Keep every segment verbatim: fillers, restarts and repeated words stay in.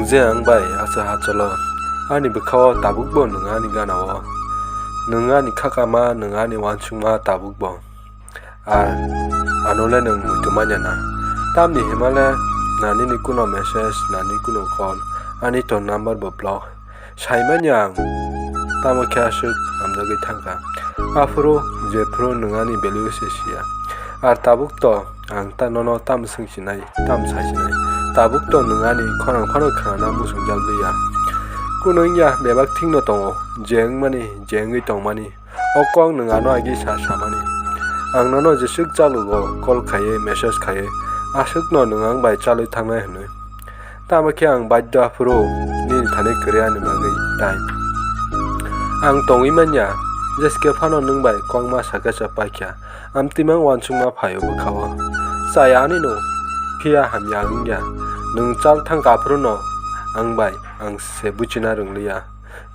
Je ang bai aswk hachalo, ani bwkhao tabukbo nwng ani ganao. Nwng ani khakama, nwng ani uansukma tabukbo. Ar ano le nwng muitu manya na. Tamni hima le na nini kuno message, na nini kuno call, ani to number bo block. Sai manya ang, tamo khe aswk hamjagwi thangkha. Aphuru jephuru nwng ani value se siya. Ar tabuk to ang ta nono tam swngsinai, tam saisinai. Tabuk to nwng ani khorang phano khnana muchungjak liya. Kuno wngya bebak thikno tongo, je wngmani, je wngwi tongmani. O kok nwng ano agi sa samani. Ang nono jeswk chalugo call khaiwi, message khaiwi, aswkno nwng ang bai chalwi thangnai hwnwi. Tamo khe ang baddo aphuru nini thani kwrwi ani bagwi tai. Ang tongwi manya, jeske phano nwng bai kokma sakhe sa paikha, amtwimang uansukma phaio bwkhao. Chaya ani no, phiya hamya wngya. Nwng chal thangkha aphuruno ang bai ang se buchina rwngliya.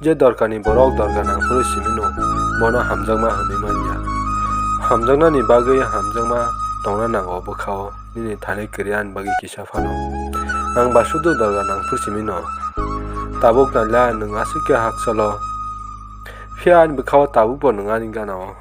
Je dorkarni borok dorkar nangphuru simino, bono hamjakma hwnwi manya. Hamjaknani bagwi hamjakma tongna nango bwkhao, nini thani kwrwi ani bagwi kisa phano. Ang ba sudu dorkar nangphuru simino. Tabuk naila nwng aswk khe hakchalo. Phiya ani bwkhao tabukbo nwng ani ganao.